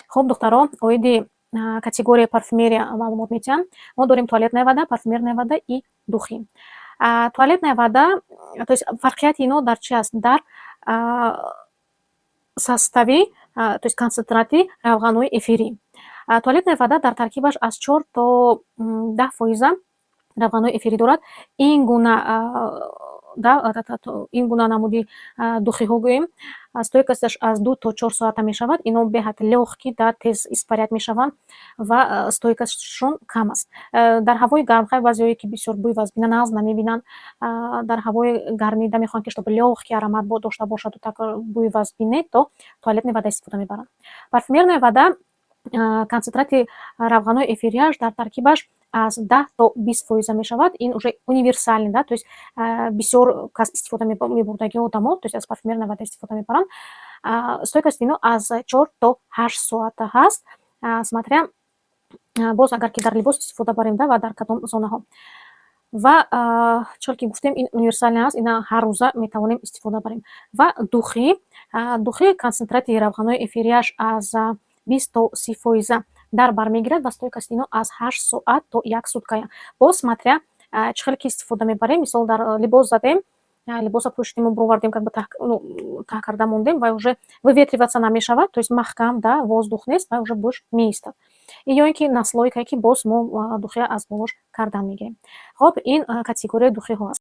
Хуб, духтаро, оиди категорияи парфюмерия маълумот медиҳам. Мо дорем туалетная вода, парфюмерная вода и духи. Туалетная вода, то есть фарқияти ино дар чи аст? Дар состави, то есть концентрати равғанҳои эфирӣ. Туалетная вода дар таркибаш аз 4 то 10 фоиза равғанҳои эфирӣ дорад. Ин гуна намуди духиҳо, гӯем, стойкосташ аз 2 то 4 соата мешавад. Ино беҳад лёгкий да, тез испарять мешаванд ва стойкостшон кам аст. Дар ҳавои гарм, хай, баъзеое ки бисёр бӯи вазбина нағз намебинанд, дар ҳавои гармида мехоҳанд, ки чтобы лёгкий аромат дошта бошаду так бӯи вазбин не, то туалетная вода истифода мебаранд. Парфюмерная вода, концентрати равғанҳои эфирияш дар таркибаш аз 10 то 20 фоиза мешавад. Ин уже универсальный да, то есть бисёр кас истифода мебурдаги одамо, то есть аз парфюмерная вода истифода мебаранд. Стойкости ино аз 4 то 8 соата ҳаст, смотря боз агар ки дар либос истифода барем да ва дар кадом зонаҳо. Ва чӣ ки гуфтем, ин универсальный аст, ина ҳар рӯза метавонем истифода барем. Ва духи, концентрати равғанҳои эфирияш аз 20 то 30 фоиза дар бар мегирад ва стойкости ино аз 8 соат то як суткая. Боз смотря чӣ хеле ки истифода мебарем, мисол, дар либос задем, либоса пӯшидему бировардем, как бы ну, таҳ карда мондем, вай уже выветриваться намешавад, то есть маҳкам да, воздух нест, вай уже бӯш меистад. Ё ин ки наслойкае, ки боз мо духия аз болош кардан мегирем. Хоб, ин категорияи духиҳо аст.